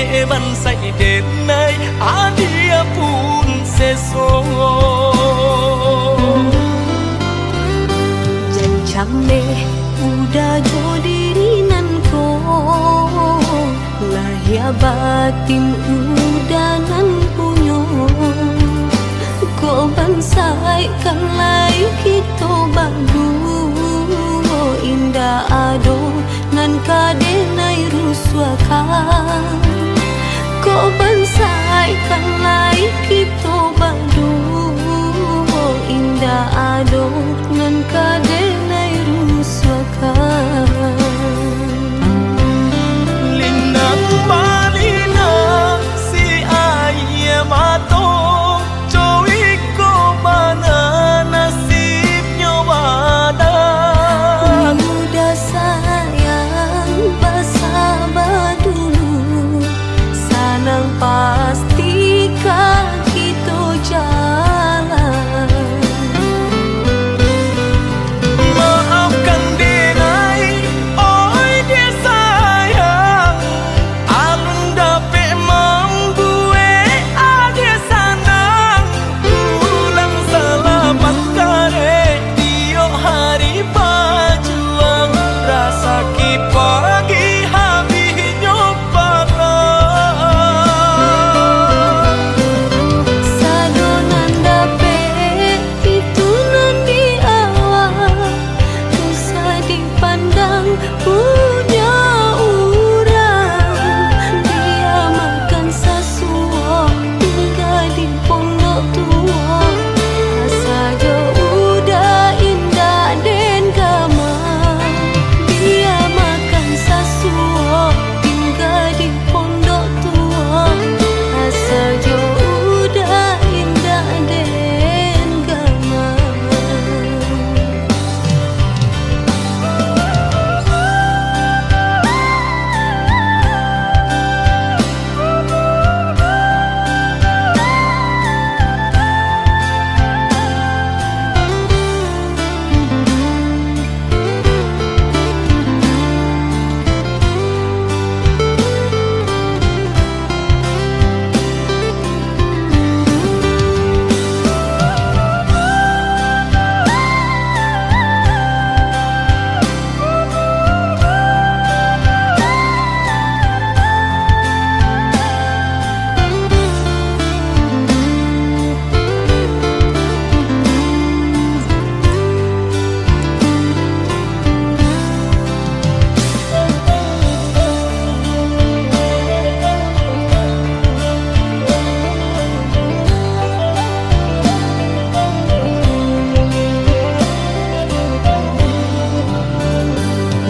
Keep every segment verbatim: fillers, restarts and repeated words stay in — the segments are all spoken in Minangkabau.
Bansaik denai adia pun seso. Jan cameh uda jo diri nan ko, lahia batin uda nan punyo. Kok bansaikkan lai kito baduo, indak ado nan ka denai rusuahkan. Kok bansaikkan lai kito baduo, indak ado nan ka denai rusuahkan. Linang balinang si aia mato, co iko bana nasibnyo badan. Uda sayang, basaba dulu, sanang pasti ka kito jalan. Maafkan denai, oi dek sayang, alun dapek mambuek adia sanang. Ulang salamat kareh tiok hari bajuang, rasaki pagi habihnyo parah. Sado nan dapek itu nan di awak, usah dipandang punyo urang. Bia makan sasuo, tingga di pondok tuo, asa jo uda indak den gama. Bia makan sasuo, tingga di pondok tuo, asa jo uda indak den gama.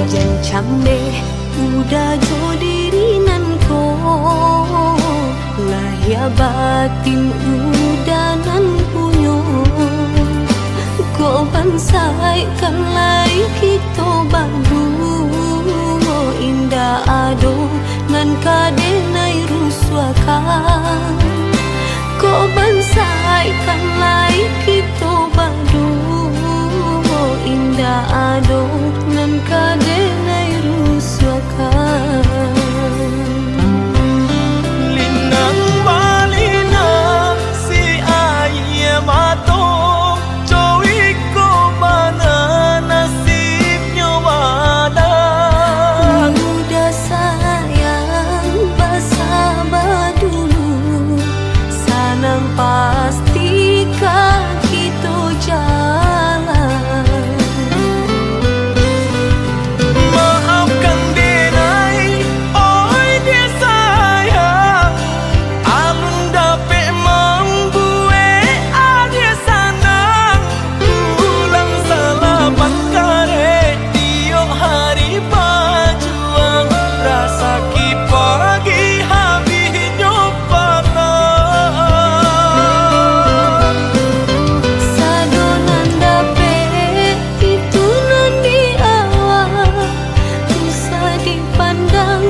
Jan cameh uda jo diri nan ko, lahia batin uda nan punyo. Kok bansaikkan lai kito baduo, indak ado nan ka denai rusuahkan. Kok bansaikkan lai kito baduo, indak ado nan ka denai rusuahkan. Linang balinang si aia mato, co iko bana nasibnyo badan. Uda sayang, basaba dulu, sanang pasti ka kito jalan. Maafkan denai, oi dek sayang, alun dapek mambuek adia sanang. Pulang salamat kareh tiok hari bajuang, rasaki pagi habihnyo parah. Sado nan dapek itu nan di awak, usah dipandang